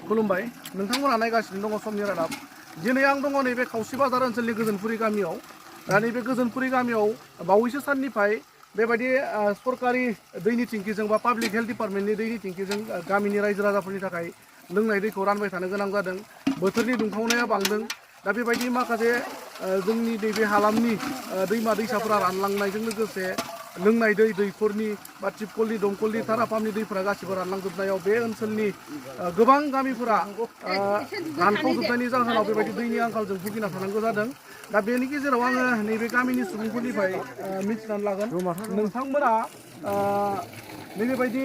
खुलुमबाय नोंथांमोना नायगासिनो दङ समनि रादाब दिनै आं दङ नैबे खावसि बाजार ओनसोलनि गोजोनपुरि गामियाव दा नैबे गोजोनपुरि गामियाव बावैसो साननिफ्राय बेबायदि सरकारि दैनि टेंकिजों बा पाब्लिक हेल्थ डिपार्टमेन्टनि दैनि टेंकिजों गामिनि रायजो राजाफोरनि थाखाय लोंनाय दैखौ रानबाय थानो गोनां जादों बोथोरनि दुंखावनाया बांदों दा बेबायदि माखासे जोंनि नैबे हालामनि दैमा दैसाफोरा रानलांनायजों लोगोसे लोंनाय दै दैखरनि बा टिपकलनि दंखलनि थाराफामनि दैफोरा गासिबो रानलांजोबनायाव बे ओनसोलनि गोबां गामिफोरा रानखावजोबनायनि जाहोनाव बेबायदि दैनि आंखालजों भुगिना थानांगौ जादों दा बेनि गेजेराव आङो नैबे गामिनि सुबुंफोरनिफ्राय मिथिनानै लागोन नोंथांमोना नैबेबायदि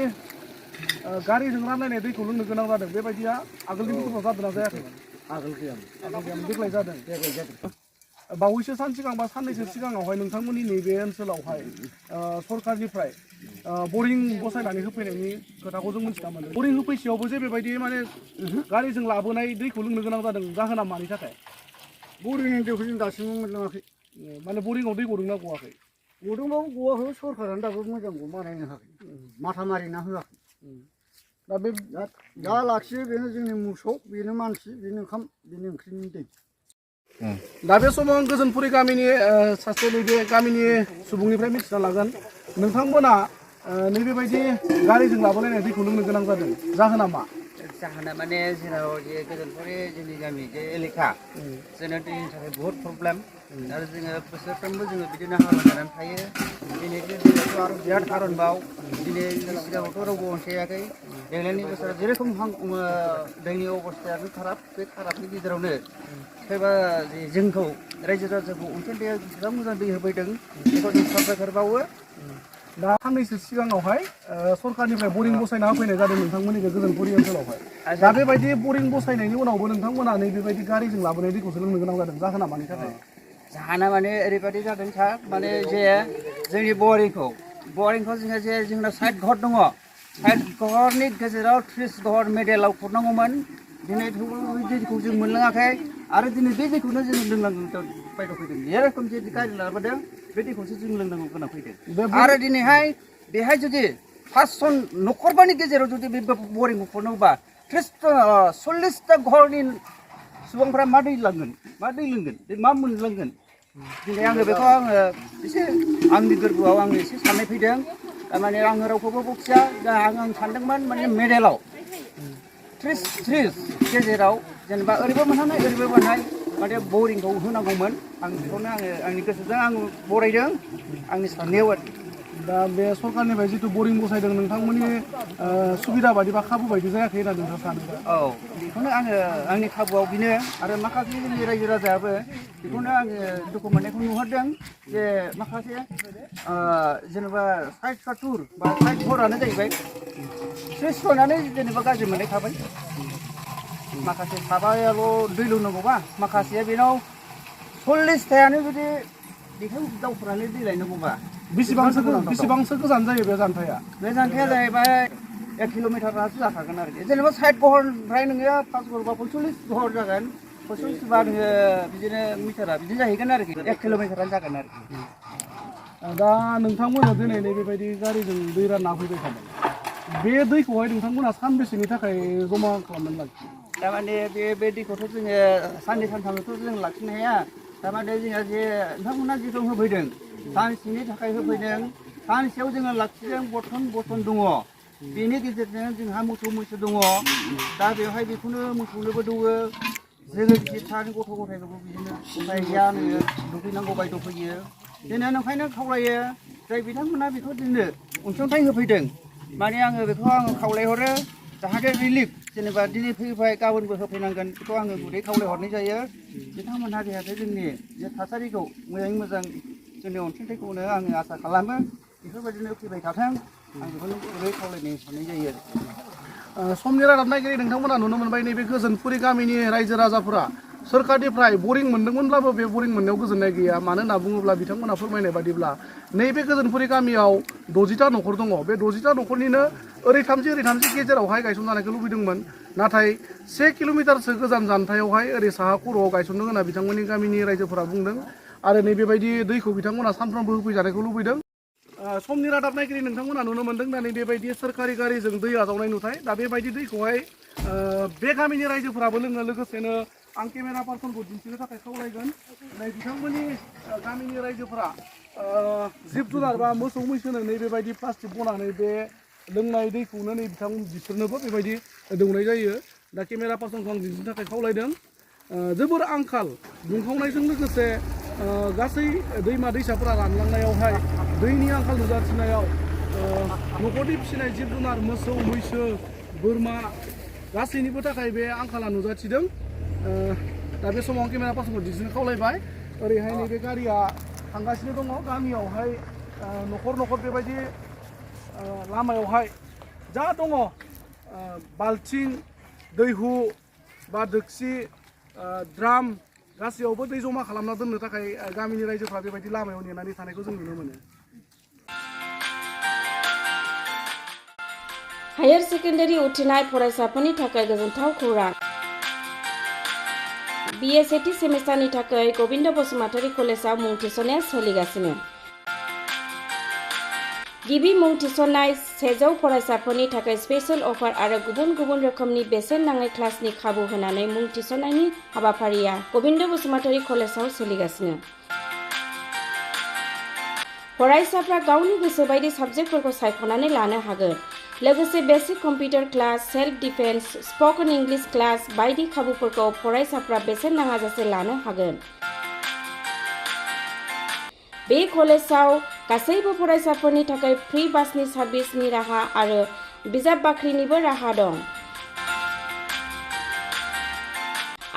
गारिजों रानलायनाय दैखौ लोंनो गोनां जादों बेबायदिया आगोलनि बोसोराव जादोंना जायाखैमोन आगोल गैयामोन देग्लाय जादों बावैसो सान सिगां बा साननैसो सिगाङावहाय नोंथांमोननि नैबे ओनसोलावहाय सरकारनिफ्राय बरिं बसायनानै होफैनायनि खोथाखौ जों मिथिना मोनो बरिं होफैसेयावबो जे बेबायदि माने गारिजों लाबोनाय दैखौ लोंनो गोनां जादों जाहोना मानि थाखाय बरिंनि दैखौ जों दासिमबो मोनलोङाखै माने बरिंआव दै गदोंना गवाखै गदोंबाबो गवाखै सरकारानो दाबो मोजांखौ बानायनो होआखै माथा मारिना होआखै दा बे दा लाखियो बेनो जोंनि मोसौ बेनो मानसि बेनो ओंखाम बेनो ओंख्रिनि दै दा बे समाव आं गोजोनपुरि गामिनि सासे नैबे गामिनि सुबुंनिफ्राय मिथिना लागोन नोंथांमोना नैबेबायदि गारिजों लाबोलायनाय दैखौ लोंनो गोनां जादों जाहोना मा जाहोना माने जेराव जे गोजोनपुरि जोंनि गामि जे एलेखा जोंना दैनि थाखाय बहुत प्रब्लेम आरो जोङो बोसोरफ्रोमबो जोङो बिदिनो हाबा जानानै थायो दिनै दैयाथ' आरो बिराद खारनबाव दिनै सिगाङावथ' रावबो अनसायाखै देग्लायनि बोसोराव जेरोखम दैनि अबस्थायाबो खाराब बे खाराबनि गेजेरावनो सोरबा जोंखौ रायजो राजाखौ अनसुंथाया बेसेबां मोजां दै होफैदों बेखौ जों साबायखर बावो दा साननैसो सिगाङावहाय सरकारनिफ्राय बरिं बसायना होफैनाय जादों नोंथांमोननि गोजोनपुरि ओनसोलावहाय दा बेबायदि बरिं बसायनायनि उनावबो नोंथांमोना नैबेबायदि गारिजों लाबोनाय दैखौसो लोंनो गोनां जादों जाहोना मानि थाखाय जाहोना माने ओरैबायदि जादों सार माने जे जोंनि बरिंखौ जोंना 60 घर दङ 60 घरनि गेजेराव 30 घर मेडेलाव खुरनांगौमोन दिनै दैखौ जों मोनलोङाखै आरो दिनै बे दैखौनो जों लोंनांगौ बायद' फैदों जेरोखोम जे गारि लाबोदों बे दैखौसो जों लोंनांगौ गोनां फैदों आरो दिनैहाय बेहाय जुदि 5 जन न'खरबानि गेजेराव जुदि बे बरिंखौ खुरनांगौबा 40टा घरनि सुबुंफ्रा मा दै लोंगोन मा मोनलोंगोन दिनै आङो बेखौ एसे आंनि गोरबोआव आङो एसे साननाय फैदों थारमाने आङो रावखौबो बखिया दा आं सानदोंमोन माने मेडेलाव 30 गेजेराव जेनेबा ओरैबो मोनहाय माने बरिंखौ होनांगौमोन आं बेखौनो आंनि गोसोजों आं बरायदों आंनि साननायाव आरो दा बे सरकारनिफ्राय जिथु बरिं बसायदों नोंथांमोननि सुबिदा बायदि बा खाबु बायदि जायाखै होनना नोंथाङा सानो औ बेखौनो आङो आंनि खाबुआव बेनो आरो माखासे जोंनि रायजो राजायाबो बेखौनो आङो दुखु मोननायखौ नुहरदों जे माखासे जेनेबा 60-70 बा 60 घरानो जाहैबाय 30 जनानो जेनेबा गाज्रि मोननाय थाबाय माखासे साबायाल' दै लोंनांगौबा माखासेया बेनाव 40थायानो जुदि बेखौ दावखोनानै दै लायनांगौबा बेसेबांसो गोजान जायो बे जानथाया जाहैबाय 1 किल'मिटारासो जाखागोन आरोखि जेनेबा 60 घरनिफ्राय नोङो 5 घर बा 45 घर जागोन 45 बा नोङो बिदिनो मिटारा बिदिनो जाहैगोन आरोखि 1 किल'मिटारानो जागोन आरोखि दा नोंथांमोना दिनै बेबायदि गारिजों दै रानना फैबाय थादों बे दैखौहाय नोंथांमोना सानबेसेनि थाखाय जमा खालामनानै लाखियो थारमाने बे दैखौथ' जोङो साननै सानथामल'थ' जों लाखिनो हाया थारमाने जोंहा जे नोंथांमोना जेखौ होफैदों सानसेनि थाखाय होफैदों सानसेयाव जोङो लाखिदों बर्थन दङ बेनि गेजेरजों जोंहा मोसौ मैसो दङ दा बेवहाय बेखौनो मोसौनोबो दौवो जोङो गिदिर थानो गथ' गथायखौबो बिदिनो उफाय गैया नोङो दुगैनांगौ बायद' फैयो दिनै ओंखायनो खावलायो जाय बिथांमोना बेखौ दिनै अनसुंथाइ होफैदों माने आङो बेखौ खावलायहरो जाहाथे रिलिफ जेनेबा दिनै फैबाय गाबोनबो होफैनांगोन बेखौ आङो गुरै खावलायहरनाय जायो बिथांमोनहा जाहाथे जोंनि जे थासारिखौ मोजाङै मोजां जोंनि अनसुंथाइखौनो आङो आसा खालामो बेफोरबायदिनो फैबाय थाथों आं बेखौनो गुरै खावलायनाय साननाय जायो आरो समनि रादाब नायगिरि नोंथांमोना नुनो मोनबाय नैबे गोजोनपुरि गामिनि रायजो राजाफोरा सोरखारनिफ्राय बरिं मोनदोंमोनब्लाबो बे बरिं मोननायाव गोजोननाय गैया मानो होनना बुङोब्ला बिथांमोना फोरमायनाय बादिब्ला नैबे गोजोनपुरि गामियाव 60टा न'खर दङ बे 60टा न'खरनिनो ओरै 30 गेजेरावहाय गायसनजानायखौ लुबैदोंमोन नाथाय 1 किल'मिटारसो गोजान जानथायावहाय ओरै साहा खर'आव गायसननो होनना बिथांमोननि गामिनि रायजोफोरा बुंदों आरो नैबेबायदि दैखौ बिथांमोना सानफ्रोमबो होफैजानायखौ लुबैदों समनि रादाब नायगिरि नोंथांमोना नुनो मोन्दों दा नै बेबायदि सोरखारि गारिजों दै आजावनाय नुथाय दा बेबायदि दैखौहाय बे गामिनि रायजोफोराबो लोङो लोगोसेनो आं केमेरा पार्सनखौ दिन्थिनो थाखाय खावलायगोन नै बिथांमोननि गामिनि रायजोफोरा जिब जुनार बा मोसौ मैसोनो नै बेबायदि प्लास्टिक बनानै बे लोंनाय दैखौनो नै बिसोरनोबो बेबायदि दौनाय जायो दा केमेरा पार्सनखौ आं दिन्थिनो थाखाय खावलायदों जोबोर आंखाल दुंखावनायजों लोगोसे गासै दैमा दैसाफोरा रानलांनायावहाय दैनि आंखाल नुजाथिनायाव न'खरनि फिसिनाय जिब जुनार मोसौ मैसो बोरमा गासैनिबो थाखाय बे आंखाला नुजाथिदों दा बे समाव केमेरा पार्सनखौ दिन्थिनो खावलायबाय ओरैहाय नैबे गारिया थांगासिनो दङ गामियावहाय न'खर न'खर बेबायदि लामायावहाय जा दङ बाल्थिं दैहु बा दोक्सि ड्राम गासैयावबो दै जमा खालामना दोननो थाखाय गामिनि रायजोफ्रा बेबायदि लामायाव नेनानै थानायखौ जों नुनो मोनो हायार सेकेन्डारि उथ्रिनाय फरायसाफोरनि थाखाय गोजोनथाव खौरां BA सेथि सेमिस्टारनि थाखाय गबिन्द बसुमतारी कलेजाव मुं थिसननाया सोलिगासिनो गिबि मुं थिसननाय 100 फरायसाफोरनि थाखाय स्पेशल अफार आरो गुबुन गुबुन रोखोमनि बेसेन नाङै क्लासनि खाबु होनानै मुं थिसननायनि हाबाफारिया गबिन्द बसुमतारी कलेजाव सोलिगासिनो फरायसाफ्रा गावनि गोसो बायदि साबजेक्टफोरखौ सायख'नानै लानो हागोन लोगोसे basic computer class self defence spoken English class बायदि खाबुफोरखौ फरायसाफ्रा बेसेन नाङाजासे लानो हागोन बे कलेजाव गासैबो फरायसाफोरनि थाखाय फ्रि बासनि सार्भिसनि राहा आरो बिजाब बाख्रिनिबो राहा दं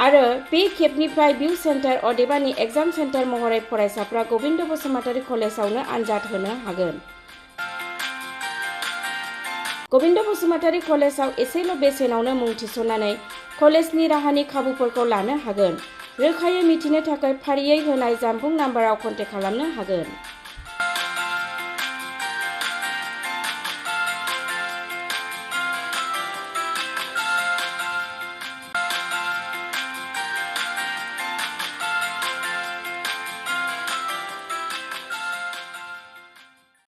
आरो बे खेबनिफ्राय भिउ सेन्टार अदेबानि एग्जाम सेन्टार महरै फरायसाफ्रा गबिन्द बसुमतारी कलेजावनो आनजाद होनो हागोन गबिन्द बसुमतारी कलेजाव एसेल' बेसेनावनो मुं थिसननानै कलेजनि राहानि खाबुफोरखौ लानो हागोन रोखायै मिथिनो थाखाय फारियै होनाय जानबुं नाम्बाराव कन्टेक्ट खालामनो हागोन